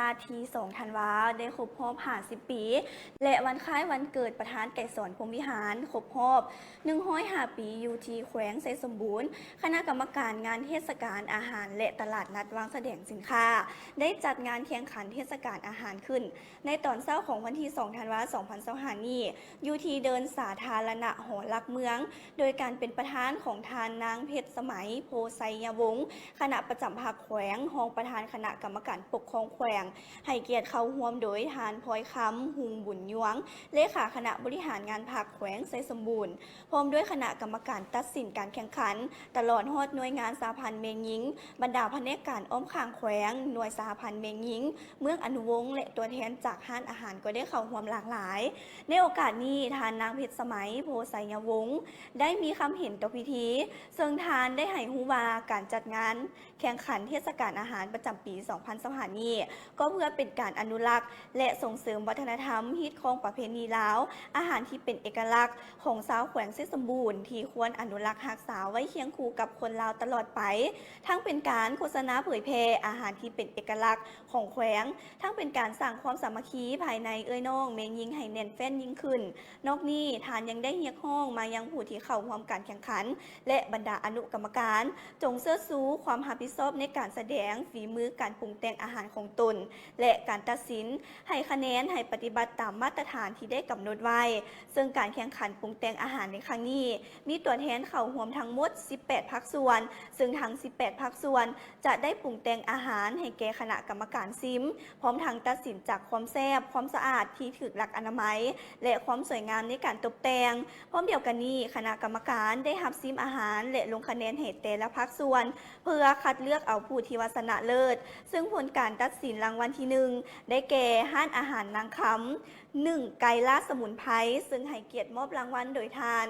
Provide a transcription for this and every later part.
າດທີສອງທັນວາ ໄດ້ຄົບຮອບຫ້າສິບປີ ແລະ ວັນຄ້າຍວັນເກີດປະທານໄກສອນ ພົມວິຫານ ຄົບຮອບໜຶ່ງຮ້ອຍຫ້າປີ ຢູ່ທີ່ແຂວງໄຊສົມບູນ, ຄະນະກຳມະການງານເທດສະການອາຫານ ແລະ ຕະຫຼາດນັດວາງສະແດງສິນຄ້າ ໄດ້ຈັດງານແຂ່ງຂັນເທດສະການອາຫານຂຶ້ນ ໃນຕອນເຊົ້າຂອງວັນທີສອງທັນວາ ສອງພັນຊາວຫ້ານີ້ ຢູ່ທີ່ເດີ່ນສາທາລະນະຫໍຫຼັກເມືອງ ໂດຍການເປັນປະທານຂອງທ່ານນາງ ເພັດສະໄໝ ໂພໄຊຍະວົງ ຄະນະປະຈຳພັກແຂວງ, ຮອງປະທານຄະນະກຳມະການປົກຄອງແຂວງ, ໃຫ້ກຽດເຂົ້າຮ່ວມໂດຍທ່ານ ພອຍຄຳ ຮຸ່ງບຸນຍວງ ເລຂາຄະນະບໍລິຫານງານພັກແຂວງໄຊສົມບູນ, ພ້ອມດ້ວຍຄະນະກຳມະການຕັດສິນການແຂ່ງຂັນ, ຕະຫຼອດຮອດໜ່ວຍງານສະຫະພັນແມ່ຍິງ, ບັນດາພະແນກການອ້ອມຂ້າງແຂວງ, ໜ່ວຍສະຫະພັນແມ່ຍິງເມືອງອະນຸວົງ ແລະ ຕົວແທນຈາກຮ້ານອາຫານກໍໄດ້ເຂົ້າຮ່ວມຫຼາກຫຼາຍ. ໃນໂອກາດນີ້, ທ່ານນາງ ເພັດສະໄໝ ໂພໄຊຍະວົງ ໄດ້ມີຄຳເຫັນຕໍ່ພິທີ, ເຊິ່ງທ່ານໄດ້ໃຫ້ຮູ້ວ່າການຈັດງານແຂ່ງຂັນເທດສະການອາຫານປະຈຳປີສອງພັນຊາວຫ້ານີ້ ກໍເພື່ອເປັນການອະນຸລັກ ແລະ ສົ່ງເສີມວັດທະນະທຳ, ຮີດຄອງປະເພນີລາວ, ອາຫານທີ່ເປັນເອກະລັກຂອງຊາວແຂວງໄຊສົມບູນ ທີ່ຄວນອະນຸລັກຮັກສາໄວ້ຄຽງຄູ່ກັບຄົນລາວຕະຫຼອດໄປ, ທັງເປັນການໂຄສະນາເຜີຍແຜ່ອາຫານທີ່ເປັນເອກະລັກຂອງແຂວງ, ທັງເປັນການສ້າງຄວາມສາມັກຄີພາຍໃນເອື້ອຍນ້ອງແມ່ຍິງໃຫ້ແໜ້ນແຟ້ນຍິ່ງຂຶ້ນ. ນອກນີ້, ທ່ານຍັງໄດ້ຮຽກຮ້ອງມາຍັງຜູ້ທີ່ເຂົ້າຮ່ວມການແຂ່ງຂັນ ແລະ ບັນດາອະນຸກຳມະການ, ຈົ່ງເຊີດຊູຄວາມຮັບຜິດຊອບໃນການສະແດງຝີມືການປຸງແຕ່ງອາຫານຂອງຕົນ ແລະ ການຕັດສິນໃຫ້ຄະແນນໃຫ້ປະຕິບັດຕາມມາດຕະຖານທີ່ໄດ້ກຳນົດໄວ້. ເຊິ່ງການແຂ່ງຂັນປຸງແຕ່ງອາຫານໃນຄັ້ງນີ້ ມີຕົວແທນເຂົ້າຮ່ວມທັງໝົດສິບແປດພາກສ່ວນ, ເຊິ່ງທັງສິບແປດພາກສ່ວນຈະໄດ້ປຸງແຕ່ງອາຫານໃຫ້ແກ່ຄະນະກຳມະການຊິມ, ພ້ອມທັງຕັດສິນຈາກຄວາມແຊບ, ຄວາມສະອາດທີ່ຖືກຫຼັກອະນາໄມ ແລະ ຄວາມສວຍງາມໃນການຕົບແຕ່ງ. ພ້ອມດຽວກັນນີ້, ຄະນະກຳມະການໄດ້ຮັບຊິມອາຫານ ແລະ ລົງຄະແນນໃຫ້ແຕ່ລະພາກສ່ວນ ເພື່ອຄັດເລືອກເອົາຜູ້ທີ່ວ່າຊະນະເລີດ, ເຊິ່ງຜົນການຕັດສິນລາງວັນທີໜຶ່ງ ໄດ້ແກ່ ຮ້ານອາຫານນາງຄຳ ໜຶ່ງ ໄກ່ລາດສະໝຸນໄພ, ເຊິ່ງໃຫ້ກຽດມອບລາງວັນໂດຍທ່ານ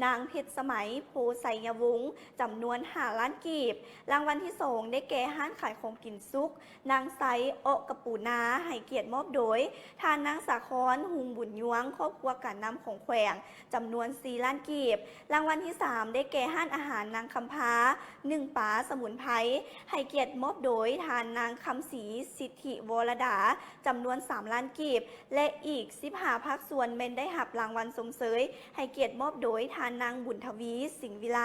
ນາງ ເພັດສະໄໝ ໂພໄຊຍະວົງ ຈຳນວນຫ້າລ້ານກີບ. ລາງວັນທີສອງ ໄດ້ແກ່ ຮ້ານຂາຍຂອງກິນສຸກ ນາງໄຊ ເອາະກະປູນາ, ໃຫ້ກຽດມອບໂດຍທ່ານນາງສາຄອນ ຮຸ່ງບຸນຍວງ ຄອບຄົວການນຳຂອງແຂວງ ຈຳນວນສີ່ລ້ານກີບ. ລາງວັນທີສາມ ໄດ້ແກ່ ຮ້ານອາຫານນາງຄຳພາ ໜຶ່ງ ປາສະໝຸນໄພ, ໃຫ້ກຽດມອບໂດຍທ່ານນາງຄຳສີ ສິດທິວໍລະດາ ຈຳນວນສາມລ້ານກີບ ແລະ ອີກສິບຫ້າພາກສ່ວນແມ່ນໄດ້ຮັບລາງວັນຊົມເຊີຍ ໃຫ້ກຽດມອບໂດຍທ່ານນາງບຸນທະວີ ສິງວິໄລ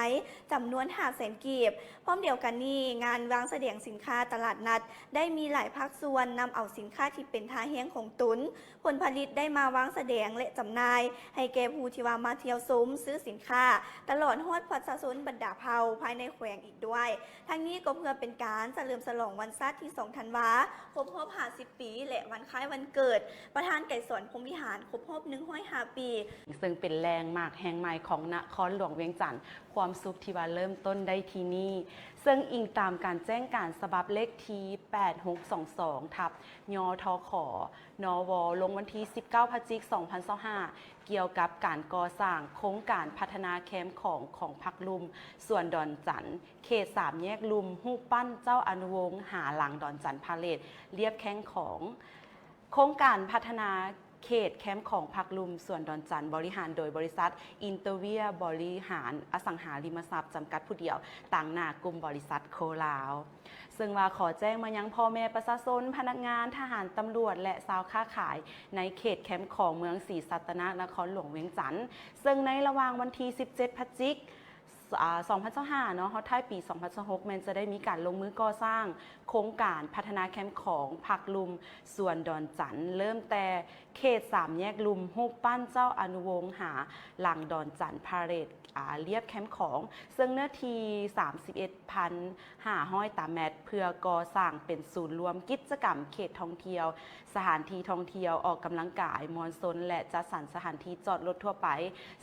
ຈຳນວນຫ້າແສນກີບ. ພ້ອມດຽວກັນນີ້, ງານວາງສະແດງສິນຄ້າຕະຫຼາດນັດ ໄດ້ມີຫຼາຍພາກສ່ວນນຳເອົາສິນຄ້າທີ່ເປັນທ່າແຮງຂອງຕົນ, ຜົນຜະລິດໄດ້ມາວາງສະແດງ ແລະ ຈຳໜ່າຍໃຫ້ແກ່ຜູ້ທີ່ວ່າມາທ່ຽວຊົມຊື້ສິນຄ້າ, ຕະຫຼອດຮອດປະຊາຊົນບັນດາເຜົ່າພາຍໃນແຂວງອີກດ້ວຍ. ທັງນີ້ກໍເພື່ອເປັນການສະເຫຼີມສະຫຼອງວັນຊາດທີສອງທັນວາ ຄົບຮອບຫ້າສິບປີ ແລະ ວັນຄ້າຍວັນເກີດປະທານໄກສອນ ພົມວິຫານ ຄົບຮອບໜຶ່ງຮ້ອຍຫ້າປີ. ເຊິ່ງເປັນແລນມາກແຫ່ງໃໝ່ຂອງນະຄອນຫຼວງວຽງຈັນ, ຄວາມສຸກທີ່ວ່າເລີ່ມຕົ້ນໄດ້ທີ່ນີ້. ເຊິ່ງອີງຕາມການແຈ້ງການສະບັບເລກທີແປດຫົກສອງສອງ ທັບ ຍທຂ ນວ ລົງວັນທີສິບເກົ້າ ພະຈິກ ສອງພັນຊາວຫ້າ ກ່ຽວກັບການກໍ່ສ້າງໂຄງການພັດທະນາແຄມຂອງ ຂອງພັກລຸ່ມສວນດອນຈັນ ເຂດສາມແຍກລຸ່ມ, ຮູບປັ້ນເຈົ້າອະນຸວົງ ຫາຫຼັງດອນຈັນພາເຣດ ລຽບແຄມຂອງ. ໂຄງການພັດທະນາເຂດແຄມຂອງພັກລຸ່ມສວນດອນຈັນ ບໍລິຫານໂດຍບໍລິສັດ ອິນເຕີເວຍ ບໍລິຫານອະສັງຫາລິມະຊັບ ຈຳກັດຜູ້ດຽວ, ຕາງໜ້າກຸ່ມບໍລິສັດໂຄລາວ. ເຊິ່ງວ່າຂໍແຈ້ງມາຍັງພໍ່ແມ່ປະຊາຊົນ, ພະນັກງານ, ທະຫານ, ຕຳຫຼວດ ແລະ ຊາວຄ້າຂາຍໃນເຂດແຄມຂອງເມືອງສີສັດຕະນາກ ນະຄອນຫຼວງວຽງຈັນ, ເຊິ່ງໃນລະຫວ່າງວັນທີສິບເຈັດ ພະຈິກ ອາ ສອງພັນຊາວຫ້າເນາະ ຮອດທ້າຍປີສອງພັນຊາວຫົກ ແມ່ນຈະໄດ້ມີການລົງມືກໍ່ສ້າງໂຄງການພັດທະນາແຄມຂອງພັກລຸ່ມສວນດອນຈັນ ເລີ່ມແຕ່ເຂດສາມແຍກລຸ່ມ, ຮູບປັ້ນເຈົ້າອະນຸວົງ ຫາຫຼັງດອນຈັນພາເຣດ ອາ ລຽບແຄມຂອງ, ເຊິ່ງເນື້ອທີ່ສາມສິບເອັດພັນຫ້າຮ້ອຍຕາແມັດ ເພື່ອກໍ່ສ້າງເປັນສູນລວມກິດຈະກຳເຂດທ່ອງທ່ຽວ, ສະຖານທີ່ທ່ອງທ່ຽວ, ອອກກຳລັງກາຍ, ມ່ວນຊົນ ແລະ ຈັດສັນສະຖານທີ່ຈອດລົດທົ່ວໄປ.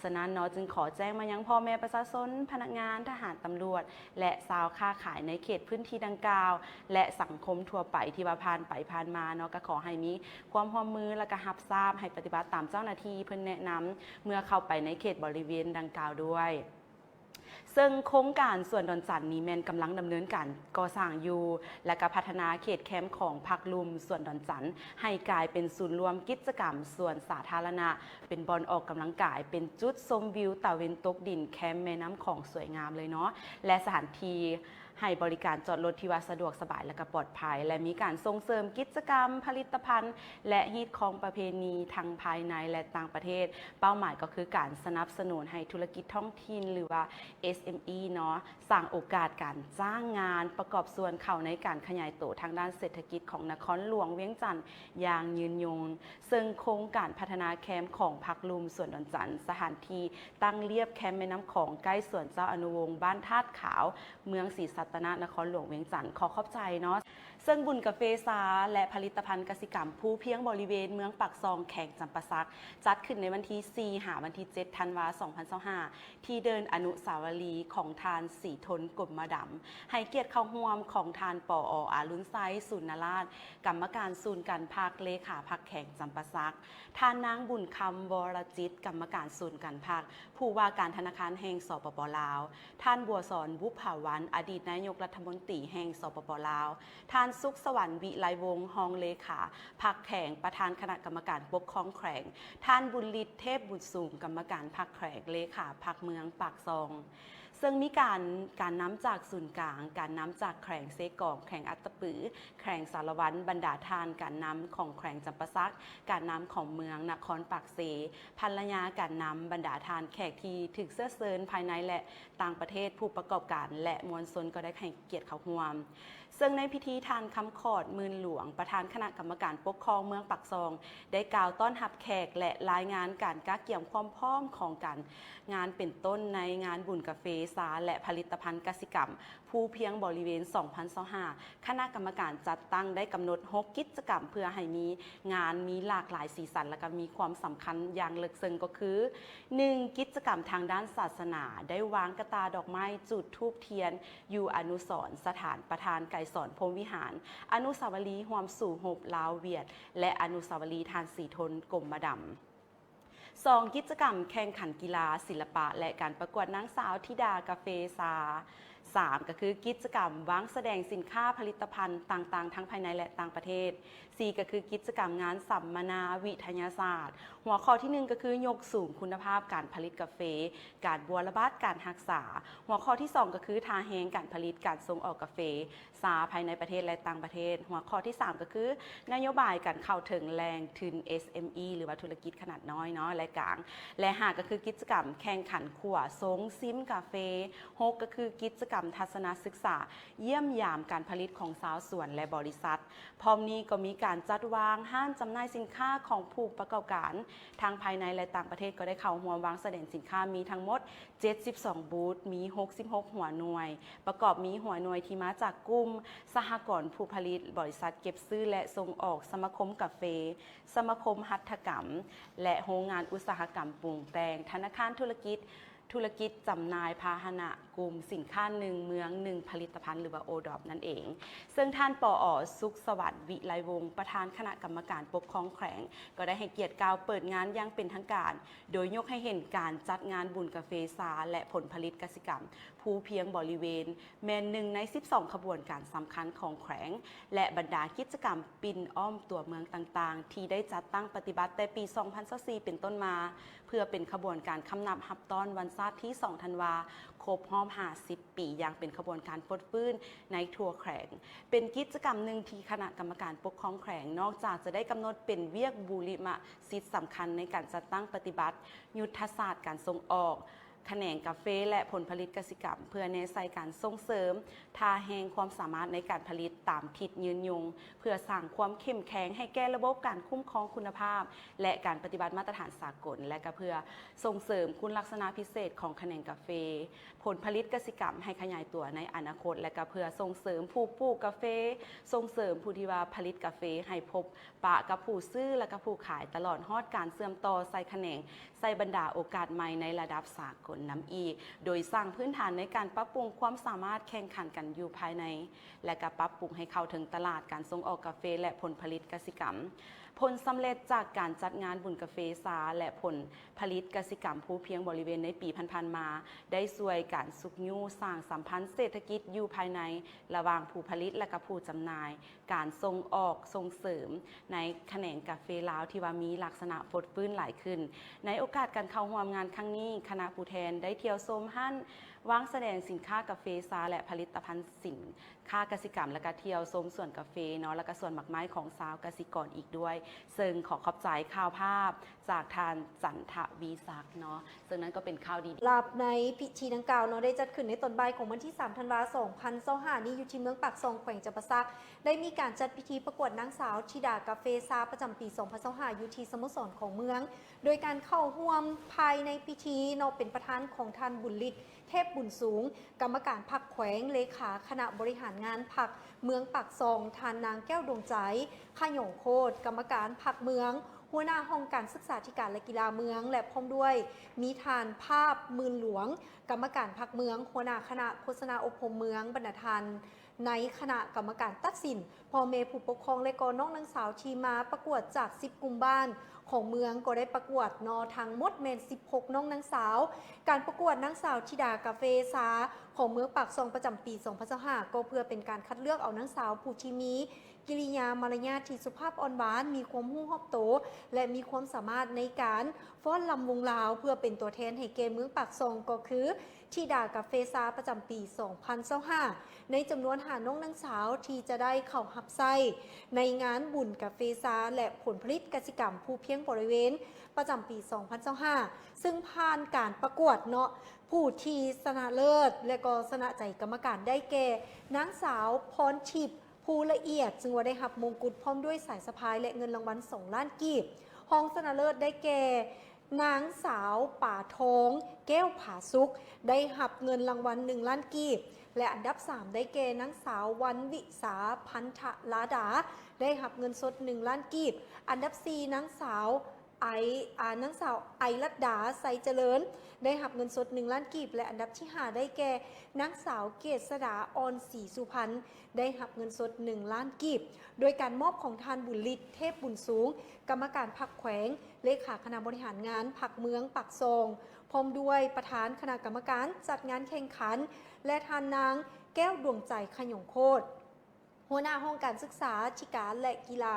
ສະນັ້ນເນາະ ຈຶ່ງຂໍແຈ້ງມາຍັງພໍ່ແມ່ປະຊາຊົນ, ພະນັກງານ, ທະຫານ, ຕຳຫຼວດ ແລະ ຊາວຄ້າຂາຍໃນເຂດພື້ນທີ່ດັ່ງກ່າວ ແລະ ສັງຄົມທົ່ວໄປທີ່ວ່າຜ່ານໄປຜ່ານມາເນາະ ກໍຂໍໃຫ້ມີຄວາມຮ່ວມມື ແລະ ກໍຮັບຊາບໃຫ້ປະຕິບັດຕາມເຈົ້າໜ້າທີ່ເພິ່ນແນະນຳ ເມື່ອເຂົ້າໄປໃນເຂດບໍລິເວນດັ່ງກ່າວດ້ວຍ. ເຊິ່ງໂຄງການສວນດອນຈັນນີ້ແມ່ນກຳລັງດຳເນີນການກໍ່ສ້າງຢູ່ ແລະ ກະພັດທະນາເຂດແຄມຂອງພັກລຸ່ມສວນດອນຈັນ ໃຫ້ກາຍເປັນສູນລວມກິດຈະກຳສວນສາທາລະນະ, ເປັນບ່ອນອອກກຳລັງກາຍ, ເປັນຈຸດຊົມວິວຕາເວັນຕົກດິນແຄມແມ່ນ້ຳຂອງສວຍງາມເລີຍເນາະ ແລະ ສະຖານທີ່ ໃຫ້ບໍລິການຈອດລົດທີ່ວ່າສະດວກສະບາຍ ແລະ ກໍປອດໄພ ແລະ ມີການສົ່ງເສີມກິດຈະກຳ, ຜະລິດຕະພັນ ແລະ ຮີດຄອງປະເພນີທັງພາຍໃນ ແລະ ຕ່າງປະເທດ. ເປົ້າໝາຍກໍຄືການສະໜັບສະໜູນໃຫ້ທຸລະກິດທ້ອງຖິ່ນ ຫຼືວ່າ ເອສເອັມອີ ເນາະ ສ້າງໂອກາດການຈ້າງງານ ປະກອບສ່ວນເຂົ້າໃນການຂະຫຍາຍໂຕທາງດ້ານເສດຖະກິດຂອງນະຄອນຫຼວງວຽງຈັນຢ່າງຍືນຍົງ. ເຊິ່ງໂຄງການພັດທະນາແຄມຂອງພັກລຸ່ມສວນດອນຈັນ, ສະຖານທີ່ຕັ້ງລຽບແຄມແມ່ນ້ຳຂອງ ໃກ້ສວນເຈົ້າອະນຸວົງ ບ້ານທາດຂາວ, ເມືອງສີສັດຕະນະ, ນະຄອນຫຼວງວຽງຈັນ. ຂໍຂອບໃຈເນາະ. ເຊິ່ງບຸນກາເຟຊາ ແລະ ຜະລິດຕະພັນກະສິກຳພູພຽງບໍລິເວນເມືອງປາກຊ່ອງ ແຂວງຈຳປາສັກ ຈັດຂຶ້ນໃນວັນທີສີ່ ຫາວັນທີເຈັດ ທັນວາ ສອງພັນຊາວຫ້າ ທີ່ເດີ່ນອະນຸສາວະລີຂອງທ່ານສີທົນ ກົມມະດຳ, ໃຫ້ກຽດເຂົ້າຮ່ວມຂອງທ່ານ ປອ ອາລຸນໄຊ ສູນນະລາດ ກຳມະການສູນການພັກ ເລຂາພັກແຂວງຈຳປາສັກ, ທ່ານນາງບຸນຄຳ ວໍລະຈິດ ກຳມະການສູນການພັກ ຜູ້ວ່າການທະນາຄານແຫ່ງ ສປປ ລາວ, ທ່ານ ບົວສອນ ບຸບຜາວັນ ອະດີດນາຍົກລັດຖະມົນຕີແຫ່ງ ສປປ ລາວ, ທ່ານ ສຸກສະຫວັນ ວິໄລວົງ ຮອງເລຂາພັກແຂວງ ປະທານຄະນະກຳມະການປົກຄອງແຂວງ, ທ່ານ ບຸນລິດ ເທບບຸນສູງ ກຳມະການພັກແຂວງ ເລຂາພັກເມືອງປາກຊ່ອງ. ເຊິ່ງມີການ, ການນຳຈາກສູນກາງ, ການນຳຈາກແຂວງເຊກອງ, ແຂວງອັດຕະປື, ແຂວງສາລະວັນ, ບັນດາທ່ານການນຳຂອງແຂວງຈຳປາສັກ, ການນຳຂອງເມືອງນະຄອນປາກເຊ, ພັນລະຍາການນຳ, ບັນດາທ່ານແຂກທີ່ຖືກເຊື້ອເຊີນພາຍໃນ ແລະ ຕ່າງປະເທດ, ຜູ້ປະກອບການ ແລະ ມວນຊົນກໍໄດ້ໃຫ້ກຽດເຂົ້າຮ່ວມ. ເຊິ່ງໃນພິທີ ທ່ານ ຄຳຂອດ ໝື່ນຫຼວງ ປະທານຄະນະກຳມະການປົກຄອງເມືອງປາກຊ່ອງ ໄດ້ກ່າວຕ້ອນຮັບແຂກ ແລະ ລາຍງານການກະກຽມຄວາມພ້ອມຂອງການງານ ເປັນຕົ້ນໃນງານບຸນກາເຟຊາ ແລະ ຜະລິດຕະພັນກະສິກຳພູພຽງບໍລິເວນ ສອງພັນຊາວຫ້າ ຄະນະກຳມະການຈັດຕັ້ງໄດ້ກຳນົດຫົກກິດຈະກຳ ເພື່ອໃຫ້ມີງານມີຫຼາກຫຼາຍສີສັນ ແລະ ກໍມີຄວາມສຳຄັນຢ່າງເລິກເຊິ່ງກໍຄື ໜຶ່ງ ກິດຈະກຳທາງດ້ານສາສະໜາ ໄດ້ວາງກະຕ່າດອກໄມ້, ຈູດທູບທຽນ ຢູ່ອະນຸສອນສະຖານປະທານໄກສອນ ພົມວິຫານ, ອະນຸສາວະລີຮ່ວມສູ້ຮົບລາວ-ຫວຽດ ແລະ ອະນຸສາວະລີທ່ານສີທົນ ກົມມະດຳ. ສອງ ກິດຈະກຳແຂ່ງຂັນກິລາ, ສິລະປະ ແລະ ການປະກວດນາງສາວທິດາກາເຟຊາ. ສາມ ກໍຄືກິດຈະກຳວາງສະແດງສິນຄ້າຜະລິດຕະພັນຕ່າງໆ ທັງພາຍໃນ ແລະ ຕ່າງປະເທດ. ສີ່ ກໍຄືກິດຈະກຳງານສຳມະນາວິທະຍາສາດ. ຫົວຂໍ້ທີໜຶ່ງ ກໍຄືຍົກສູງຄຸນນະພາບການຜະລິດກາເຟ, ການບົວລະບັດ, ການຮັກສາ. ຫົວຂໍ້ທີສອງ ກໍຄືທ່າແຮງການຜະລິດ, ການສົ່ງອອກກາເຟຊາພາຍໃນປະເທດ ແລະ ຕ່າງປະເທດ. ຫົວຂໍ້ທີສາມ ກໍຄືນະໂຍບາຍການເຂົ້າເຖິງແຫຼ່ງທຶນ ເອສເອັມອີ ຫຼືວ່າທຸລະກິດຂະໜາດນ້ອຍເນາະ ແລະ ກາງ. ແລະ ຫ້າ ກໍຄືກິດຈະກຳແຂ່ງຂັນຂົ້ວຊົງຊິມກາເຟ. ຫົກ ກໍຄືກິດຈະກຳທັດສະນະສຶກສາ ຢ້ຽມຢາມການຜະລິດຂອງຊາວສວນ ແລະ ບໍລິສັດ. ພ້ອມນີ້ກໍມີການຈັດວາງຮ້ານຈຳໜ່າຍສິນຄ້າຂອງຜູ້ປະກອບການທັງພາຍໃນ ແລະ ຕ່າງປະເທດ ກໍໄດ້ເຂົ້າຮ່ວມວາງສະແດງສິນຄ້າ ມີທັງໝົດເຈັດສິບສອງບູດ, ມີຫົກສິບຫົກຫົວໜ່ວຍ, ປະກອບມີຫົວໜ່ວຍທີ່ມາຈາກກຸ່ມສະຫະກອນຜູ້ຜະລິດ, ບໍລິສັດເກັບຊື້ ແລະ ສົ່ງອອກ, ສະມາຄົມກາເຟ, ສະມາຄົມຫັດຖະກຳ ແລະ ໂຮງງານອຸດສາຫະກຳປຸງແຕ່ງ, ທະນາຄານທຸລະກິດ, ທຸລະກິດຈຳໜ່າຍພາຫະນະ, ກຸ່ມສິນຄ້າໜຶ່ງເມືອງໜຶ່ງຜະລິດຕະພັນ ຫຼືວ່າ ໂອດອບ ນັ້ນເອງ. ເຊິ່ງທ່ານ ປອ ສຸກສະຫວັນ ວິໄລວົງ ປະທານຄະນະກຳມະການປົກຄອງແຂວງ ກໍໄດ້ໃຫ້ກຽດກ່າວເປີດງານຢ່າງເປັນທາງການ, ໂດຍຍົກໃຫ້ເຫັນການຈັດງານບຸນກາເຟຊາ ແລະ ຜົນຜະລິດກະສິກຳພູພຽງບໍລິເວນ ແມ່ນໜຶ່ງໃນສິບສອງຂະບວນການສຳຄັນຂອງແຂວງ ແລະ ບັນດາກິດຈະກຳປິ່ນອ້ອມຕົວເມືອງຕ່າງໆ ທີ່ໄດ້ຈັດຕັ້ງປະຕິບັດແຕ່ປີສອງພັນຊາວສີ່ເປັນຕົ້ນມາ, ເພື່ອເປັນຂະບວນການຄຳນັບຮັບຕ້ອນວັນຊາດທີສອງທັນວາ ຄົບຮອບຫ້າສິບປີ ຢ່າງເປັນຂະບວນການຟົດຟື້ນໃນທົ່ວແຂວງ. ເປັນກິດຈະກຳໜຶ່ງທີ່ຄະນະກຳມະການປົກຄອງແຂວງ ນອກຈາກຈະໄດ້ກຳນົດເປັນວຽກບູລິມະສິດສຳຄັນໃນການຈັດຕັ້ງປະຕິບັດຍຸດທະສາດການສົ່ງອອກ ຂະແໜງກາເຟ ແລະ ຜົນຜະລິດກະສິກຳ ເພື່ອແນໃສ່ການສົ່ງເສີມທ່າແຮງຄວາມສາມາດໃນການຜະລິດຕາມທິດຍືນຍົງ, ເພື່ອສ້າງຄວາມເຂັ້ມແຂງໃຫ້ແກ່ລະບົບການຄຸ້ມຄອງຄຸນນະພາບ ແລະ ການປະຕິບັດມາດຕະຖານສາກົນ ແລະ ກະເພື່ອສົ່ງເສີມຄຸນລັກສະນະພິເສດຂອງຂະແໜງກາເຟ, ຜົນຜະລິດກະສິກຳໃຫ້ຂະຫຍາຍຕົວໃນອະນາຄົດ ແລະ ກະເພື່ອສົ່ງເສີມຜູ້ປູກກາເຟ, ສົ່ງເສີມຜູ້ທີ່ວ່າຜະລິດກາເຟໃຫ້ພົບ ປະກັບຜູ້ຊື້ ແລະ ກັບຜູ້ຂາຍ, ຕະຫຼອດຮອດການເຊື່ອມຕໍ່ໃສ່ຂະແໜງ, ໃສ່ບັນດາໂອກາດໃໝ່ໃນລະດັບສາກົນນຳອີກ, ໂດຍສ້າງພື້ນຖານໃນການປັບປຸງຄວາມສາມາດແຂ່ງຂັນກັນຢູ່ພາຍໃນ ແລະ ກະປັບປຸງໃຫ້ເຂົ້າເຖິງຕະຫຼາດການສົ່ງອອກກາເຟ ແລະ ຜົນຜະລິດກະສິກຳ. ຜົນສຳເລັດຈາກການຈັດງານບຸນກາເຟຊາ ແລະ ຜົນຜະລິດກະສິກຳພູພຽງບໍລິເວນໃນປີຜ່ານໆມາ ໄດ້ຊ່ວຍການຊຸກຍູ້ສ້າງສຳພັນເສດຖະກິດຢູ່ພາຍໃນ ລະຫວ່າງຜູ້ຜະລິດ ແລະ ກະຜູ້ຈຳໜ່າຍ, ການສົ່ງອອກ, ສົ່ງເສີມໃນຂະແໜງກາເຟລາວທີ່ວ່າມີລັກສະນະຟົດຟື້ນຫຼາຍຂຶ້ນ. ໃນໂອກາດການເຂົ້າຮ່ວມງານຄັ້ງນີ້, ຄະນະຜູ້ແທນໄດ້ທ່ຽວຊົມຮ້ານ ວາງສະແດງສິນຄ້າກາເຟຊາ ແລະ ຜະລິດຕະພັນສິນຄ້າກະສິກຳ ແລະກະທ່ຽວຊົມສວນກາເຟເນາະ ແລະກະສວນໝາກໄມ້ຂອງຊາວກະສິກອນອີກດ້ວຍ. ເຊິ່ງຂໍຂອບໃຈຂ່າວພາບຈາກທ່ານ ຈັນທະວີສັກ ເນາະ, ເຊິ່ງນັ້ນກໍເປັນຂ່າວດີ. ສຳລັບໃນພິທີດັ່ງກ່າວເນາະ ໄດ້ຈັດຂຶ້ນໃນຕອນບ່າຍຂອງວັນທີສາມ ທັນວາ ສອງພັນຊາວຫ້ານີ້ ຢູ່ທີ່ເມືອງປາກຊ່ອງ ແຂວງຈຳປາສັກ ໄດ້ມີການຈັດພິທີປະກວດນາງສາວທິດາກາເຟຊາ ປະຈຳປີສອງພັນຊາວຫ້າ ຢູ່ທີ່ສະໂມສອນຂອງເມືອງ. ໂດຍການເຂົ້າຮ່ວມພາຍໃນພິທີເນາະ ເປັນປະທານຂອງທ່ານ ບຸນລິດ ເທບບຸນສູງ ກຳມະການພັກແຂວງ, ເລຂາຄະນະບໍລິຫານງານພັກເມືອງປາກຊ່ອງ, ທ່ານນາງ ແກ້ວດວງໃຈ ຂະຫຍອງໂຄດ ກຳມະການພັກເມືອງ, ຫົວໜ້າຫ້ອງການສຶກສາທິການ ແລະ ກິລາເມືອງ ແລະ ພ້ອມດ້ວຍມີທ່ານ ພາບ ໝື່ນຫຼວງ ກຳມະການພັກເມືອງ, ຫົວໜ້າຄະນະໂຄສະນາອົບຮົມເມືອງ, ບັນດາທ່ານ ໃນຄະນະກຳມະການຕັດສິນ, ພໍ່ແມ່ຜູ້ປົກຄອງ ແລະ ກໍນ້ອງນາງສາວທີ່ມາປະກວດຈາກສິບກຸ່ມບ້ານຂອງເມືອງ ກໍໄດ້ປະກວດເນາະ ທັງໝົດແມ່ນສິບຫົກນ້ອງນາງສາວ. ການປະກວດນາງສາວທິດາກາເຟຊາຂອງເມືອງປາກຊ່ອງປະຈຳປີສອງພັນຊາວຫ້າ ກໍເພື່ອເປັນການຄັດເລືອກເອົານາງສາວຜູ້ທີ່ມີກິລິຍາມາລະຍາດທີ່ສຸພາບອ່ອນຫວານ, ມີຄວາມຮູ້ຮອບໂຕ ແລະ ມີຄວາມສາມາດໃນການຟ້ອນລຳວົງລາວ ເພື່ອເປັນຕົວແທນໃຫ້ແກ່ເມືອງປາກຊ່ອງ ກໍຄື ທິດາກາເຟຊາ ປະຈຳປີສອງພັນຊາວຫ້າ ໃນຈຳນວນຫ້ານ້ອງນາງສາວທີ່ຈະໄດ້ເຂົ້າຮັບໃຊ້ໃນງານບຸນກາເຟຊາ ແລະ ຜົນຜະລິດກະສິກຳພູພຽງບໍລິເວນ ປະຈຳປີສອງພັນຊາວຫ້າ ຊຶ່ງຜ່ານການປະກວດເນາະ ຜູ້ທີ່ຊະນະເລີດ ແລະ ກໍຊະນະໃຈກຳມະການໄດ້ແກ່ ນາງສາວ ພອນທິບ ພູລະອຽດ ຊຶ່ງວ່າໄດ້ຮັບມົງກຸດພ້ອມດ້ວຍສາຍສະພາຍ ແລະ ເງິນລາງວັນສອງລ້ານກີບ. ຮອງຊະນະເລີດໄດ້ແກ່ ນາງສາວ ປາທອງ ແກ້ວຜາສຸກ ໄດ້ຮັບເງິນລາງວັນໜຶ່ງລ້ານກີບ ແລະ ອັນດັບສາມໄດ້ແກ່ນາງສາວ ວັນວິສາ ພັນທະລາດາ ໄດ້ຮັບເງິນສົດໜຶ່ງລ້ານກີບ, ອັນດັບສີ່ ນາງສາວ ໄອ ອາ ນາງສາວ ໄອລັດດາ ໄຊຈະເລີນ ໄດ້ຮັບເງິນສົດໜຶ່ງລ້ານກີບ ແລະ ອັນດັບທີຫ້າໄດ້ແກ່ ນາງສາວ ເກດສະດາ ອ່ອນສີສຸພັນ ໄດ້ຮັບເງິນສົດໜຶ່ງລ້ານກີບ ໂດຍການມອບຂອງທ່ານ ບຸນລິດ ເທບບຸນສູງ ກຳມະການພັກແຂວງ, ເລຂາຄະນະບໍລິຫານງານພັກເມືອງປາກຊ່ອງ ພ້ອມດ້ວຍປະທານຄະນະກຳມະການຈັດງານແຂ່ງຂັນ ແລະ ທ່ານນາງ ແກ້ວດວງໃຈ ຂະຫຍອງໂຄດ ຫົວໜ້າຫ້ອງການສຶກສາທິການ ແລະ ກິລາ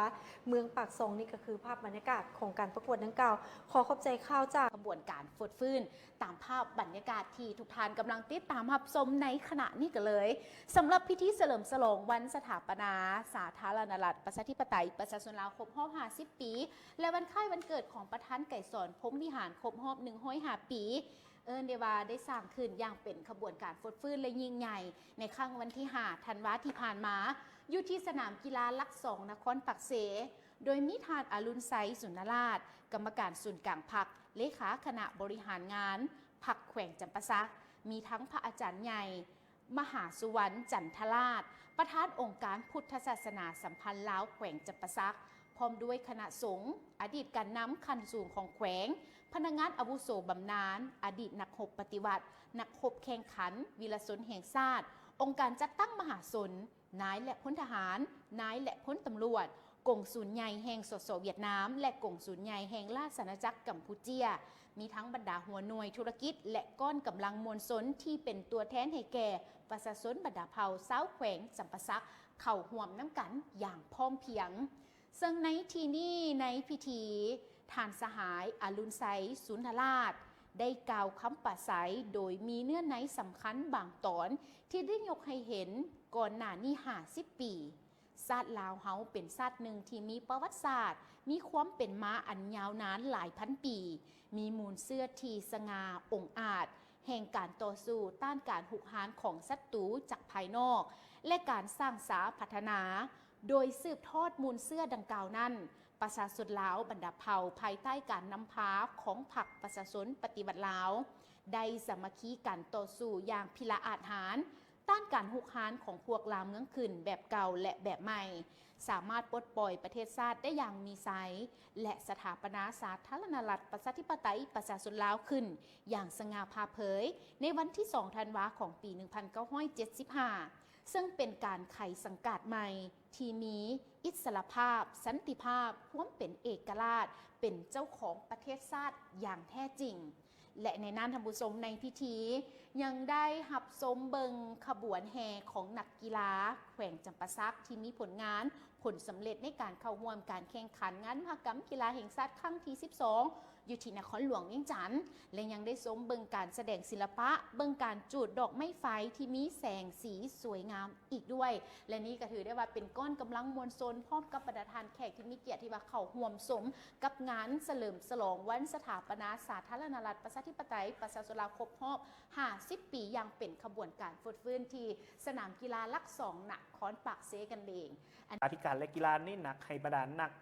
ເມືອງປາກຊ່ອງ. ນີ້ກໍຄືພາບບັນຍາກາດຂອງການປະກວດດັ່ງກ່າວ. ຂໍຂອບໃຈຂ່າວຈາກຂະບວນການຟົດຟື້ນ ຕາມພາບບັນຍາກາດທີ່ທຸກທ່ານກຳລັງຕິດຕາມຮັບຊົມໃນຂະນະນີ້ກັນເລີຍ. ສຳລັບພິທີສະເຫຼີມສະຫຼອງວັນສະຖາປະນາສາທາລະນະລັດ ປະຊາທິປະໄຕ ປະຊາຊົນລາວ ຄົບຮອບຫ້າສິບປີ ແລະ ວັນຄ້າຍວັນເກີດຂອງປະທານໄກສອນ ພົມວິຫານ ຄົບຮອບໜຶ່ງຮ້ອຍຫ້າປີ ເອີ້ນໄດ້ວ່າໄດ້ສ້າງຂຶ້ນຢ່າງເປັນຂະບວນການຟົດຟື້ນ ແລະ ຍິ່ງໃຫຍ່ ໃນຄ່ຳວັນທີຫ້າ ທັນວາທີ່ຜ່ານມາ ຢູ່ທີ່ສະໜາມກິລາຫຼັກສອງ ນະຄອນປາກເຊ, ໂດຍມີທ່ານ ອະລຸນໄຊ ສຸນນະລາດ ກຳມະການສູນກາງພັກ, ເລຂາຄະນະບໍລິຫານງານພັກແຂວງຈຳປາສັກ, ມີທັງພະອາຈານໃຫຍ່ ມະຫາສຸວັນ ຈັນທະລາດ ປະທານອົງການພຸດທະສາສະໜາສຳພັນລາວແຂວງຈຳປາສັກ ພ້ອມດ້ວຍຄະນະສົງ, ອະດີດການນຳຂັ້ນສູງຂອງແຂວງ, ພະນັກງານອາວຸໂສບຳນານ, ອະດີດນັກຮົບປະຕິວັດ, ນັກຮົບແຂ່ງຂັນ, ວິລະຊົນແຫ່ງຊາດ, ອົງການຈັດຕັ້ງມະຫາຊົນ, ນາຍ ແລະ ພົນທະຫານ, ນາຍ ແລະ ພົນຕຳຫຼວດ, ກົງສູນໃຫຍ່ແຫ່ງ ສສ ຫວຽດນາມ ແລະ ກົງສູນໃຫຍ່ແຫ່ງລາຊະອານາຈັກກຳປູເຈຍ, ມີທັງບັນດາຫົວໜ່ວຍທຸລະກິດ ແລະ ກ້ອນກຳລັງມວນຊົນທີ່ເປັນຕົວແທນໃຫ້ແກ່ປະຊາຊົນບັນດາເຜົ່າຊາວແຂວງຈຳປາສັກ ເຂົ້າຮ່ວມນຳກັນຢ່າງພ້ອມພຽງ. ເຊິ່ງໃນທີ່ນີ້ ໃນພິທີ ທ່ານສະຫາຍ ອະລຸນໄຊ ສຸນທະລາດ ໄດ້ກ່າວຄຳປາໄສ ໂດຍມີເນື້ອໃນສຳຄັນບາງຕອນທີ່ໄດ້ຍົກໃຫ້ເຫັນກ່ອນໜ້ານີ້ຫ້າສິບປີ. ຊາດລາວເຮົາເປັນຊາດໜຶ່ງທີ່ມີປະຫວັດສາດ, ມີຄວາມເປັນມາອັນຍາວນານຫຼາຍພັນປີ, ມີມູນເຊື້ອທີ່ສະຫງ່າອົງອາດ ແຫ່ງການຕໍ່ສູ້ຕ້ານການຮຸກຮານຂອງສັດຕູຈາກພາຍນອກ ແລະ ການສ້າງສາພັດທະນາ. ໂດຍສືບທອດມູນເຊື້ອດັ່ງກ່າວນັ້ນ, ປະຊາຊົນລາວບັນດາເຜົ່າ ພາຍໃຕ້ການນຳພາຂອງພັກປະຊາຊົນປະຕິວັດລາວ ໄດ້ສາມັກຄີກັນຕໍ່ສູ້ຢ່າງພິລະອາດຫານ ຕ້ານການຮຸກຮານຂອງພວກລ່າເມືອງຂຶ້ນແບບເກົ່າ ແລະ ແບບໃໝ່, ສາມາດປົດປ່ອຍປະເທດຊາດໄດ້ຢ່າງມີໄຊ ແລະ ສະຖາປະນາສາທາລະນະລັດ ປະຊາທິປະໄຕ ປະຊາຊົນລາວຂຶ້ນຢ່າງສະຫງ່າຜ່າເຜີຍ ໃນວັນທີສອງ ທັນວາ ຂອງປີໜຶ່ງພັນເກົ້າຮ້ອຍເຈັດສິບຫ້າ ເຊິ່ງເປັນການໄຂສັງກາດໃໝ່ທີ່ມີອິດສະຫຼະພາບ, ສັນຕິພາບ, ຄວາມເປັນເອກະລາດ, ເປັນເຈົ້າຂອງປະເທດຊາດຢ່າງແທ້ຈິງ. ແລະ ໃນນັ້ນ ທ່ານຜູ້ຊົມ, ໃນພິທີຍັງໄດ້ຮັບຊົມເບິ່ງຂະບວນແຫ່ຂອງນັກກິລາແຂວງຈຳປາສັກ ທີ່ມີຜົນງານ ຜົນສຳເລັດໃນການເຂົ້າຮ່ວມການແຂ່ງຂັນງານມະຫະກຳກິລາແຫ່ງຊາດຄັ້ງທີສິບສອງ ຢູ່ທີ່ນະຄອນຫຼວງວຽງຈັນ ແລະ ຍັງໄດ້ຊົມເບິ່ງການສະແດງສິລະປະ, ເບິ່ງການຈູດດອກໄມ້ໄຟທີ່ມີແສງສີສວຍງາມອີກດ້ວຍ. ແລະ ນີ້ກໍຖືໄດ້ວ່າເປັນກ້ອນກຳລັງມວນຊົນ ພ້ອມກັບບັນດາທ່ານແຂກທີ່ມີກຽດທີ່ວ່າເຂົ້າຮ່ວມຊົມກັບງານສະເຫຼີມສະຫຼອງວັນສະຖາປະນາສາທາລະນະລັດ ປະຊາທິປະໄຕ ປະຊາຊົນລາວ ຄົບຮອບຫ້າສິບປີ ຢ່າງເປັນຂະບວນການຟົດຟື້ນທີ່ສະໜາມກິລາຫຼັກສອງ ນະຄອນປາກເຊກັນເອງ. ອັນ ສາທິການ ແລະ ກິລາເນັ້ນໜັກໃຫ້ບັນດານັກ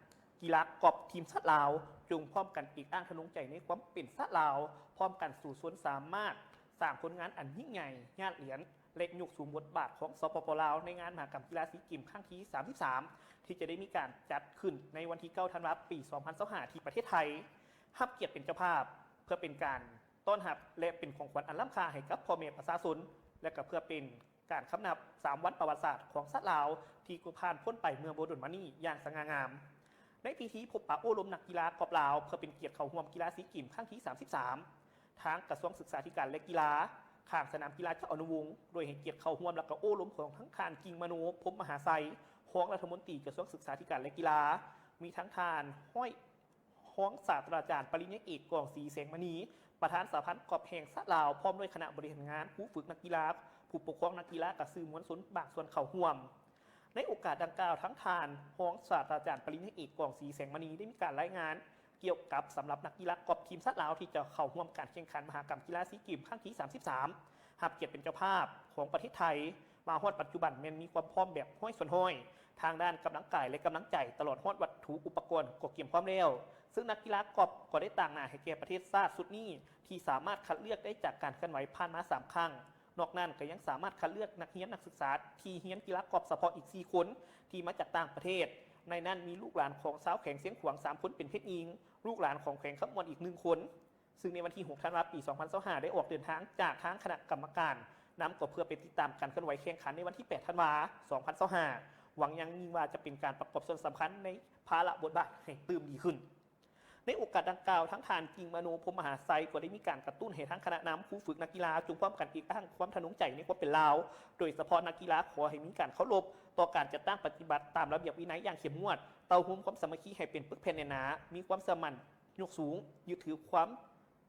ກິລາກອບທີມຊາດລາວ ຈົ່ງພ້ອມກັນອີກອ້າງທະນົງໃຈໃນຄວາມເປັນຊາດລາວ, ພ້ອມກັນສູ້ຊົນສາມາດສ້າງຜົນງານອັນຍິ່ງໃຫຍ່, ຍາດຫຼຽນ ແລະ ຍົກສູງບົດບາດຂອງ ສປປ ລາວ ໃນງານມະຫະກຳກິລາຊີເກມຄັ້ງທີສາມສິບສາມ ທີ່ຈະໄດ້ມີການຈັດຂຶ້ນໃນວັນທີເກົ້າ ທັນວາ ປີສອງພັນຊາວຫ້າ ທີ່ປະເທດໄທ. ຮັບກຽດເປັນເຈົ້າພາບ ເພື່ອເປັນການຕ້ອນຮັບ ແລະ ເປັນຂອງຂວັນອັນລ້ຳຄ່າໃຫ້ກັບພໍ່ແມ່ປະຊາຊົນ ແລະ ກໍເພື່ອເປັນການຄຳນັບສາມວັນປະຫວັດສາດຂອງຊາດລາວ ທີ່ກໍຜ່ານພົ້ນໄປເມື່ອບໍ່ດົນມານີ້ຢ່າງສະຫງ່າງາມ. ໃນພິທີພົບປະໂອ້ລົມນັກກິລາກອບລາວ ເພື່ອເປັນກຽດເຂົ້າຮ່ວມກິລາຊີເກມຄັ້ງທີສາມສິບສາມ ທາງກະຊວງສຶກສາທິການ ແລະ ກິລາ ຂ້າງສະໜາມກິລາເຈົ້າອະນຸວົງ ໂດຍໃຫ້ກຽດເຂົ້າຮ່ວມ ແລະ ກໍໂອ້ລົມຂອງທັງທ່ານ ກິ່ງມະໂນ ພົມມະຫາໄຊ ຮອງລັດຖະມົນຕີກະຊວງສຶກສາທິການ ແລະ ກິລາ, ມີທັງທ່ານ ຮອງສາດຕະລາຈານປະລິນຍາເອກ ກອງສີ ແສງມະນີ ປະທານສະຫະພັນກອບແຫ່ງຊາດລາວ ພ້ອມດ້ວຍຄະນະບໍລິຫານງານ, ຄູຝຶກນັກກິລາ, ຜູ້ປົກຄອງນັກກິລາ ແລະ ສື່ມວນຊົນບາງສ່ວນເຂົ້າຮ່ວມ. ໃນໂອກາດດັ່ງກ່າວ ທັງທ່ານຮອງສາດຕະລາຈານປະລິນຍາເອກ ກອງສີ ແສງມະນີ ໄດ້ມີການລາຍງານກ່ຽວກັບສຳລັບນັກກິລາກອບທີມຊາດລາວ ທີ່ຈະເຂົ້າຮ່ວມການແຂ່ງຂັນມະຫະກຳກິລາຊີເກມຄັ້ງທີສາມສິບສາມ ຮັບກຽດເປັນເຈົ້າພາບຂອງປະເທດໄທ ມາຮອດປັດຈຸບັນແມ່ນມີຄວາມພ້ອມແບບຮ້ອຍສ່ວນຮ້ອຍ ທາງດ້ານກຳລັງກາຍ ແລະ ກຳລັງໃຈ ຕະຫຼອດຮອດວັດຖຸອຸປະກອນກໍກຽມພ້ອມແລ້ວ, ເຊິ່ງນັກກິລາກອບກໍໄດ້ຕາງໜ້າໃຫ້ແກ່ປະເທດຊາດຊຸດນີ້ ທີ່ສາມາດຄັດເລືອກໄດ້ຈາກການເຄື່ອນໄຫວຜ່ານມາສາມຄັ້ງ. ນອກນັ້ນກໍຍັງສາມາດຄັດເລືອກນັກຮຽນນັກສຶກສາທີ່ຮຽນກິລາກອບສະເພາະອີກສີ່ຄົນ ທີ່ມາຈາກຕ່າງປະເທດ. ໃນນັ້ນມີລູກຫຼານຂອງຊາວແຂວງຊຽງຂວາງສາມຄົນເປັນເພດຍິງ, ລູກຫຼານຂອງແຂວງຄຳມ່ວນອີກໜຶ່ງຄົນ. ຊຶ່ງໃນວັນທີຫົກ ທັນວາ ປີສອງພັນຊາວຫ້າ ໄດ້ອອກເດີນທາງຈາກທາງຄະນະກຳມະການນຳ ກໍເພື່ອໄປຕິດຕາມການເຄື່ອນໄຫວແຂ່ງຂັນໃນວັນທີແປດ ທັນວາ ສອງພັນຊາວຫ້າ ຫວັງຢ່າງຍິ່ງວ່າຈະເປັນການປະກອບສ່ວນສຳຄັນໃນພາລະບົດບາດໃຫ້ຕື່ມດີຂຶ້ນ. ໃນໂອກາດດັ່ງກ່າວ ທາງທ່ານ ກິ່ງມະໂນ ພົມມະຫາໄຊ ກໍໄດ້ມີການກະຕຸ້ນໃຫ້ທາງຄະນະນຳ, ຄູຝຶກ, ນັກກິລາ ຈົ່ງພ້ອມກັນອີກອ້າງຄວາມທະນົງໃຈໃນຄວາມເປັນລາວ, ໂດຍສະເພາະນັກກິລາ ຂໍໃຫ້ມີການເຄົາລົບຕໍ່ການຈັດຕັ້ງປະຕິບັດຕາມລະບຽບວິໄນຢ່າງເຂັ້ມງວດ, ເຕົ້າໂຮມຄວາມສາມັກຄີໃຫ້ເປັນປຶກແຜ່ນແໜ້ນໜາ, ມີຄວາມເຊື່ອໝັ້ນ ຍົກສູງ, ຍຶດຖືຄວາມ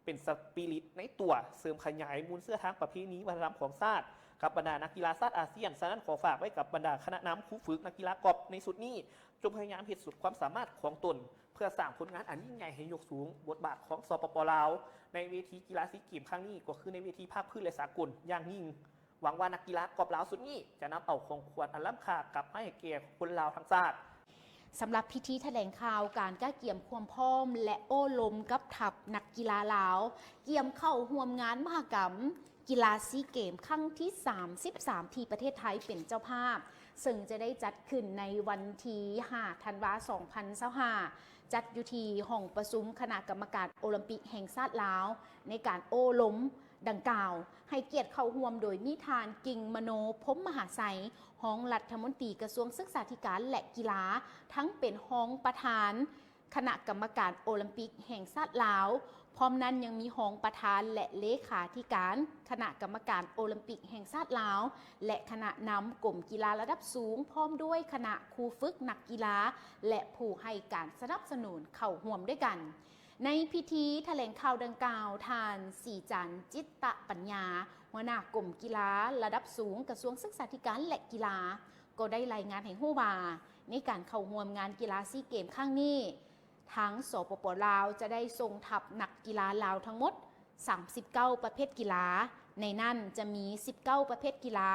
ເປັນສະປີລິດໃນຕົວ, ເສີມຂະຫຍາຍມູນເຊື້ອທາງປະເພນີວັດທະນະທຳຂອງຊາດ ກັບບັນດານັກກິລາຊາດອາຊຽນ. ສະນັ້ນ ຂໍຝາກໄວ້ກັບບັນດາຄະນະນຳ, ຄູຝຶກ, ນັກກິລາກອບໃນຊຸດນີ້, ຈົ່ງພະຍາຍາມເຮັດສຸດຄວາມສາມາດຂອງຕົນ ເພື່ອສ້າງຜົນງານອັນຍິ່ງໃຫຍ່ໃຫ້ຍົກສູງບົດບາດຂອງ ສປປ ລາວ ໃນເວທີກິລາຊີເກມຄັ້ງນີ້, ກໍຄືໃນເວທີພາກພື້ນ ແລະ ສາກົນຢ່າງຍິ່ງ. ຫວັງວ່ານັກກິລາກອບລາວຊຸດນີ້ຈະນຳເອົາຂອງຂວັນອັນລ້ຳຄ່າກັບມາໃຫ້ແກ່ຄົນລາວທັງຊາດ. ສຳລັບພິທີຖະແຫຼງຂ່າວການກະກຽມຄວາມພ້ອມ ແລະ ໂອ້ລົມກັບທັບນັກກິລາລາວ ກຽມເຂົ້າຮ່ວມງານມະຫະກຳກິລາຊີເກມຄັ້ງທີສາມສິບສາມ ທີ່ປະເທດໄທເປັນເຈົ້າພາບ, ເຊິ່ງຈະໄດ້ຈັດຂຶ້ນໃນວັນທີຫ້າ ທັນວາ ສອງພັນຊາວຫ້າ ຈັດຢູ່ທີ່ຫ້ອງປະຊຸມຄະນະກຳມະການໂອລິມປິກແຫ່ງຊາດລາວ ໃນການໂອ້ລົມ ດັ່ງກ່າວ ໃຫ້ກຽດເຂົ້າຮ່ວມໂດຍມີທ່ານ ກິ່ງມະໂນ ພົມມະຫາໄຊ ຮອງລັດຖະມົນຕີກະຊວງສຶກສາທິການ ແລະ ກິລາ, ທັງເປັນຮອງປະທານຄະນະກຳມະການໂອລິມປິກແຫ່ງຊາດລາວ, ພ້ອມນັ້ນຍັງມີຮອງປະທານ ແລະ ເລຂາທິການຄະນະກຳມະການໂອລິມປິກແຫ່ງຊາດລາວ ແລະ ຄະນະນຳກົມກິລາລະດັບສູງ, ພ້ອມດ້ວຍຄະນະຄູຝຶກນັກກິລາ ແລະ ຜູ້ໃຫ້ການສະໜັບສະໜູນເຂົ້າຮ່ວມດ້ວຍກັນ. ໃນພິທີຖະແຫຼງຂ່າວດັ່ງກ່າວ, ທ່ານ ສີຈັນ ຈິດຕະປັນຍາ ຫົວໜ້າກົມກິລາລະດັບສູງ ກະຊວງສຶກສາທິການ ແລະ ກິລາ ກໍໄດ້ລາຍງານໃຫ້ຮູ້ວ່າ ໃນການເຂົ້າຮ່ວມງານກິລາຊີເກມຄັ້ງນີ້, ທາງ ສປປ ລາວ ຈະໄດ້ສົ່ງທັບນັກກິລາລາວທັງໝົດ ສາມສິບເກົ້າປະເພດກິລາ, ໃນນັ້ນຈະມີ ສິບເກົ້າປະເພດກິລາ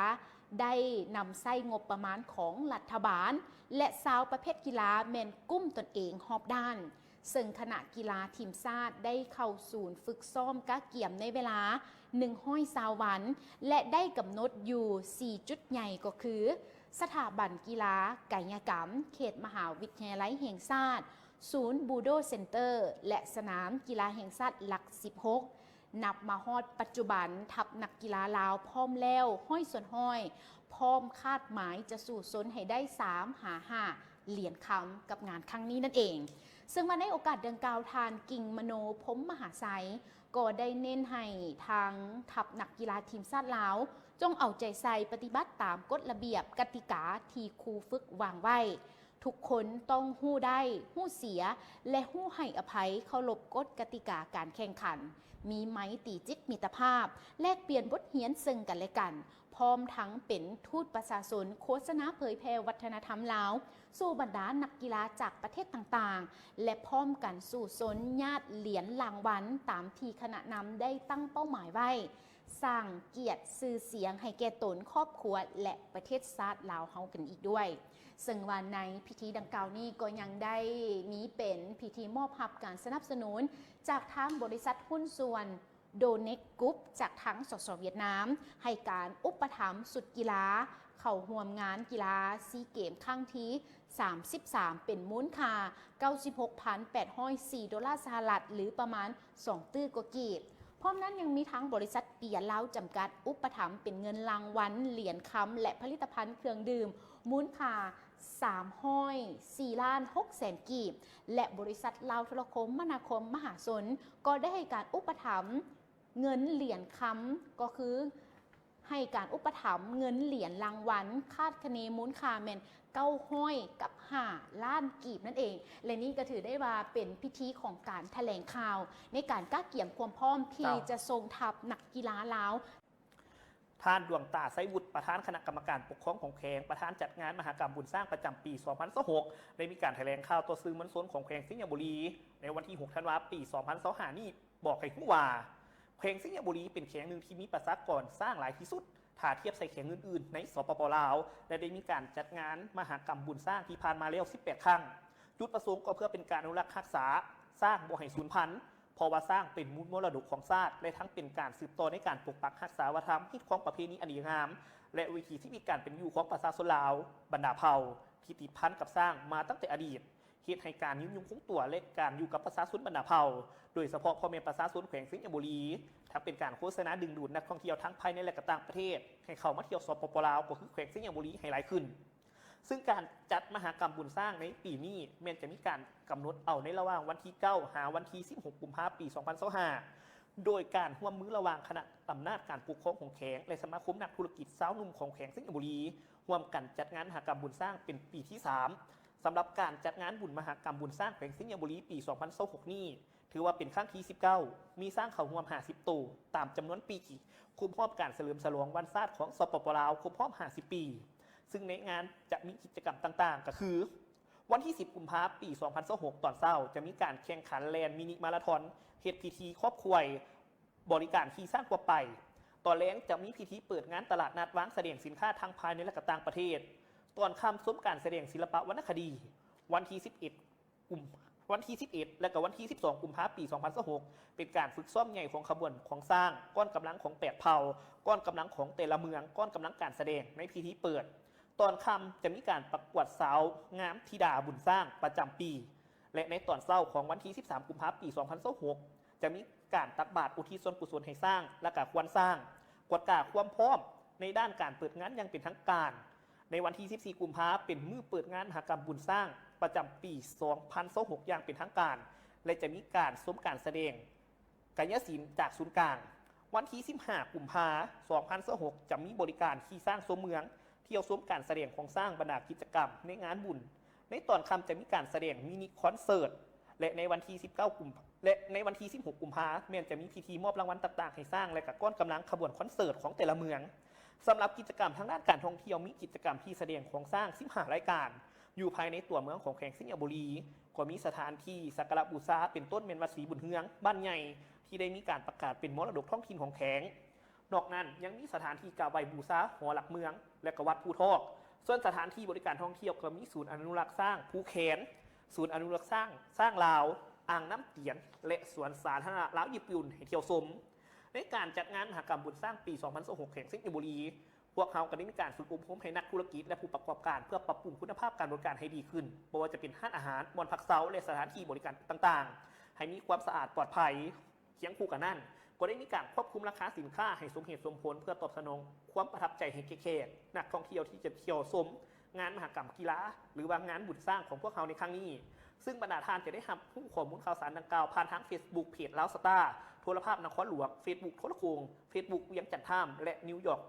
ໄດ້ນຳໃຊ້ງົບປະມານຂອງລັດຖະບານ ແລະ ຊາວປະເພດກິລາແມ່ນກຸ້ມຕົນເອງຮອບດ້ານ, ເຊິ່ງຄະນະກິລາທີມຊາດໄດ້ເຂົ້າສູນຝຶກຊ້ອມກະກຽມໃນເວລາ ໜຶ່ງຮ້ອຍຊາວວັນ ແລະ ໄດ້ກຳນົດຢູ່ ສີ່ຈຸດໃຫຍ່ ກໍຄື ສະຖາບັນກິລາກາຍະກຳເຂດມະຫາວິທະຍາໄລແຫ່ງຊາດ, ສູນບູໂດເຊັນເຕີ ແລະ ສະໜາມກິລາແຫ່ງຊາດຫຼັກສິບຫົກ. ນັບມາຮອດປັດຈຸບັນ, ທັບນັກກິລາລາວພ້ອມແລ້ວຮ້ອຍສ່ວນຮ້ອຍ, ພ້ອມຄາດໝາຍຈະສູ້ຊົນໃຫ້ໄດ້ສາມຫາຫ້າຫຼຽນຄຳກັບງານຄັ້ງນີ້ນັ້ນເອງ. ເຊິ່ງວ່າໃນໂອກາດດັ່ງກ່າວ, ທ່ານ ກິ່ງມະໂນ ພົມມະຫາໄຊ ກໍໄດ້ເນັ້ນໃຫ້ທາງທັບນັກກິລາທີມຊາດລາວ ຈົ່ງເອົາໃຈໃສ່ປະຕິບັດຕາມກົດລະບຽບກະຕິກາທີ່ຄູຝຶກວາງໄວ້. ທຸກຄົນຕ້ອງຮູ້ໄດ້, ຮູ້ເສຍ ແລະ ຮູ້ໃຫ້ອະໄພ, ເຄົາລົບກົດກະຕິກາການແຂ່ງຂັນ, ມີໄມຕີຈິດມິດຕະພາບ, ແລກປ່ຽນບົດຮຽນເຊິ່ງກັນແລະກັນ, ພ້ອມທັງເປັນທູດປະຊາຊົນໂຄສະນາເຜີຍແຜ່ວັດທະນະທຳລາວສູ່ບັນດານັກກິລາຈາກປະເທດຕ່າງໆ ແລະ ພ້ອມກັນສູ້ຊົນຍາດຫຼຽນລາງວັນຕາມທີ່ຄະນະນຳໄດ້ຕັ້ງເປົ້າໝາຍໄວ້. ສ້າງກຽດຊື່ສຽງໃຫ້ແກ່ຕົນ, ຄອບຄົວ ແລະ ປະເທດຊາດລາວເຮົາກັນອີກດ້ວຍ. ເຊິ່ງວ່າໃນພິທີດັ່ງກ່າວນີ້ກໍຍັງໄດ້ມີເປັນພິທີມອບຮັບການສະໜັບສະໜູນຈາກທາງບໍລິສັດຫຸ້ນສ່ວນໂດເນັກກຣຸບ ຈາກທາງ ສສ ຫວຽດນາມ ໃຫ້ການອຸປະຖຳຊຸດກິລາເຂົ້າຮ່ວມງານກິລາຊີເກມຄັ້ງທີ ສາມສິບສາມ ເປັນມູນຄ່າ ເກົ້າສິບຫົກພັນແປດຮ້ອຍສີ່ ໂດລາສະຫະລັດ ຫຼື ປະມານ ສອງຕື້ກວ່າກີບ. ພ້ອມນັ້ນຍັງມີທາງບໍລິສັດເບຍລາວຈຳກັດ ອຸປະຖຳເປັນເງິນລາງວັນ, ຫຼຽນຄຳ ແລະ ຜະລິດຕະພັນເຄື່ອງດື່ມ ມູນຄ່າ ສາມຮ້ອຍສີ່ລ້ານຫົກແສນກີບ ແລະ ບໍລິສັດລາວໂທລະຄົມມະນາຄົມມະຫາຊົນ ກໍໄດ້ໃຫ້ການອຸປະຖຳເງິນຫຼຽນຄຳ ກໍຄື ໃຫ້ການອຸປະຖຳເງິນຫຼຽນລາງວັນ ຄາດຄະເນມູນຄ່າແມ່ນເກົ້າຮ້ອຍກັບຫ້າລ້ານກີບນັ້ນເອງ ແລະ ນີ້ກໍຖືໄດ້ວ່າເປັນພິທີຂອງການຖະແຫຼງຂ່າວ ໃນການກະກຽມຄວາມພ້ອມທີ່ ເຈົ້າ ຈະສົ່ງທັບນັກກິລາລາວ. ທ່ານ ດວງຕາ ໄຊວຸດ ປະທານຄະນະກຳມະການປົກຄອງຂອງແຂວງ, ປະທານຈັດງານມະຫະກຳບຸນຊ້າງປະຈຳປີສອງພັນຊາວຫົກ ໄດ້ມີການຖະແຫຼງຂ່າວຕໍ່ສື່ມວນຊົນຂອງແຂວງໄຊຍະບູລີ ໃນວັນທີຫົກ ທັນວາ ປີສອງພັນຊາວຫ້ານີ້ ບອກໃຫ້ຮູ້ວ່າ ແຂວງໄຊຍະບູລີເປັນແຂວງໜຶ່ງທີ່ມີປະຊາກອນຊ້າງຫຼາຍທີ່ສຸດ ຖ້າທຽບໃສ່ແຂວງອື່ນໆໃນ ສປປ ລາວ ແລະ ໄດ້ມີການຈັດງານມະຫະກຳບຸນຊ້າງທີ່ຜ່ານມາແລ້ວສິບແປດຄັ້ງ. ຈຸດປະສົງກໍເພື່ອເປັນການອະນຸລັກຮັກສາຊ້າງບໍ່ໃຫ້ສູນພັນ, ເພາະວ່າຊ້າງເປັນມູນມໍລະດົກຂອງຊາດ ແລະ ທັງເປັນການສືບຕໍ່ໃນການປົກປັກຮັກສາວັດທະນະທຳ, ຮີດຄອງປະເພນີອັນດີງາມ ແລະ ວິຖີຊີວິດການເປັນຢູ່ຂອງປະຊາຊົນລາວບັນດາເຜົ່າທີ່ຕິດພັນກັບຊ້າງມາຕັ້ງແຕ່ອະດີດ. ເຮັດໃຫ້ການຍືນຍົງຄົງຕົວ ແລະ ການຢູ່ກັບປະຊາຊົນບັນດາເຜົ່າ, ໂດຍສະເພາະພໍ່ແມ່ປະຊາຊົນແຂວງໄຊຍະບູລີ, ທັງເປັນການໂຄສະນາດຶງດູດນັກທ່ອງທ່ຽວທັງພາຍໃນ ແລະ ກະຕ່າງປະເທດ ໃຫ້ເຂົ້າມາທ່ຽວ ສປປ ລາວ ກໍຄືແຂວງໄຊຍະບູລີໃຫ້ຫຼາຍຂຶ້ນ. ຊຶ່ງການຈັດມະຫະກຳບຸນຊ້າງໃນປີນີ້ ແມ່ນຈະມີການກຳນົດເອົາໃນລະຫວ່າງວັນທີເກົ້າ ຫາວັນທີສິບຫົກ ກຸມພາ ປີສອງພັນຊາວຫ້າ ໂດຍການຮ່ວມມືລະຫວ່າງຄະນະອຳນາດການປົກຄອງຂອງແຂວງ ແລະ ສະມາຄົມນັກທຸລະກິດຊາວໜຸ່ມຂອງແຂວງໄຊຍະບູລີ ຮ່ວມກັນຈັດງານມະຫະກຳບຸນຊ້າງເປັນປີທີສາມ. ສຳລັບການຈັດງານບຸນມະຫະກຳບຸນຊ້າງແຂວງໄຊຍະບູລີປີສອງພັນຊາວຫົກນີ້ ຖືວ່າເປັນຄັ້ງທີສິບເກົ້າ ມີຊ້າງເຂົ້າຮ່ວມຫ້າສິບໂຕ ຕາມຈຳນວນປີ ຄົບຮອບການສະເຫຼີມສະຫຼອງວັນຊາດຂອງ ສປປ ລາວ ຄົບຮອບຫ້າສິບປີ. ຊຶ່ງໃນງານຈະມີກິດຈະກຳຕ່າງໆ ກໍຄື ວັນທີສິບ ກຸມພາ ປີສອງພັນຊາວຫົກ ຕອນເຊົ້າ ຈະມີການແຂ່ງຂັນແລ່ນມິນິມາລາທອນ ເຮັດພິທີຄອບຂວັນ ບໍລິການຂີ່ຊ້າງທົ່ວໄປ. ຕອນແລງຈະມີພິທີເປີດງານຕະຫຼາດນັດວາງສະແດງສິນຄ້າທັງພາຍໃນ ແລະ ກະຕ່າງປະເທດ. ຕອນຄ່ຳຊົມການສະແດງສິລະປະວັນນະຄະດີ. ວັນທີສິບເອັດ ກຸມ ວັນທີສິບເອັດ ແລະ ກະວັນທີສິບສອງ ກຸມພາ ປີສອງພັນຊາວຫົກ ເປັນການຝຶກຊ້ອມໃຫຍ່ຂອງຂະບວນຂອງຊ້າງ, ກ້ອນກຳລັງຂອງແປດເຜົ່າ, ກ້ອນກຳລັງຂອງແຕ່ລະເມືອງ, ກ້ອນກຳລັງການສະແດງໃນພິທີເປີດ. ຕອນຄ່ຳຈະມີການປະກວດສາວງາມທິດາບຸນຊ້າງປະຈຳປີ ແລະ ໃນຕອນເຊົ້າຂອງວັນທີສິບສາມ ກຸມພາ ປີສອງພັນຊາວຫົກ ຈະມີການຕັກບາດອຸທິດສ່ວນກຸສົນໃຫ້ຊ້າງ ແລະ ກະຄວານຊ້າງ, ກວດກາຄວາມພ້ອມໃນດ້ານການເປີດງານຢ່າງເປັນທາງການ. ໃນວັນທີສິບສີ່ ກຸມພາ ເປັນມື້ເປີດງານມະຫະກຳບຸນຊ້າງປະຈຳປີສອງພັນຊາວຫົກ ຢ່າງເປັນທາງການ ແລະ ຈະມີການຊົມການສະແດງ ກາຍະສິນຈາກສູນກາງ. ວັນທີສິບຫ້າ ກຸມພາ ສອງພັນຊາວຫົກ ຈະມີບໍລິການຂີ່ຊ້າງຊົມເມືອງ, ທ່ຽວຊົມການສະແດງຂອງຊ້າງ, ບັນດາກິດຈະກຳໃນງານບຸນ. ໃນຕອນຄ່ຳຈະມີການສະແດງມິນິຄອນເສີດ ແລະ ໃນວັນທີສິບເກົ້າ ກຸມ ແລະ ໃນວັນທີສິບຫົກ ກຸມພາ ແມ່ນຈະມີພິທີມອບລາງວັນຕ່າງໆໃຫ້ຊ້າງ ແລະ ກະກ້ອນກຳລັງຂະບວນຄອນເສີດຂອງແຕ່ລະເມືອງ. ສຳລັບກິດຈະກຳທາງດ້ານການທ່ອງທ່ຽວ ມີກິດຈະກຳທີ່ສະແດງຂອງຊ້າງສິບຫ້າລາຍການ ຢູ່ພາຍໃນຕົວເມືອງຂອງແຂວງໄຊຍະບູລີ ກໍມີສະຖານທີ່ສັກກາລະບູຊາ ເປັນຕົ້ນແມ່ນວັດສີບຸນເຮືອງ ບ້ານໃຫຍ່ ທີ່ໄດ້ມີການປະກາດເປັນມໍລະດົກທ້ອງຖິ່ນຂອງແຂວງ. ນອກນັ້ນຍັງມີສະຖານທີ່ກາບໄຫວ້ບູຊາຫໍຫຼັກເມືອງ ແລະ ກະວັດພູທອກ. ສ່ວນສະຖານທີ່ບໍລິການທ່ອງທ່ຽວກໍມີສູນອະນຸລັກຊ້າງພູແຄນ, ສູນອະນຸລັກຊ້າງ ຊ້າງລາວ, ອ່າງນ້ຳຕຽນ ແລະ ສວນສາທາລະນະລາວຍີ່ປຸ່ນໃຫ້ທ່ຽວຊົມ. ໃນການຈັດງານມະຫະກຳບຸນຊ້າງປີສອງພັນຊາວຫົກ ແຂວງໄຊຍະບູລີ ພວກເຮົາກໍໄດ້ມີການຝຶກອົບຮົມໃຫ້ນັກທຸລະກິດ ແລະ ຜູ້ປະກອບການ ເພື່ອປັບປຸງຄຸນນະພາບການບໍລິການໃຫ້ດີຂຶ້ນ, ບໍ່ວ່າຈະເປັນຮ້ານອາຫານ, ບ່ອນພັກເຊົາ ແລະ ສະຖານທີ່ບໍລິການຕ່າງໆ ໃຫ້ມີຄວາມສະອາດປອດໄພ. ຄຽງຄູ່ກັນນັ້ນ, ກໍໄດ້ມີການຄວບຄຸມລາຄາສິນຄ້າໃຫ້ສົມເຫດສົມຜົນ ເພື່ອຕອບສະໜອງຄວາມປະທັບໃຈໃຫ້ແກ່ແຂກນັກທ່ອງທ່ຽວທີ່ຈະທ່ຽວຊົມງານມະຫະກຳກິລາ ຫຼືວ່າງານບຸນຊ້າງຂອງພວກເຮົາໃນຄັ້ງນີ້. ຊຶ່ງບັນດາທ່ານຈະໄດ້ຮັບຮູ້ຂໍ້ມູນຂ່າວສານດັ່ງກ່າວຜ່ານທາງເຟສບຸກເພຈລາວສະຕາ, ໂທລະພາບນະຄອນຫຼວງ, ເຟສບຸກໂທລະໂຄ່ງ, ເຟສບຸກວຽງຈັນທາມ ແລະ ນິວຢອກ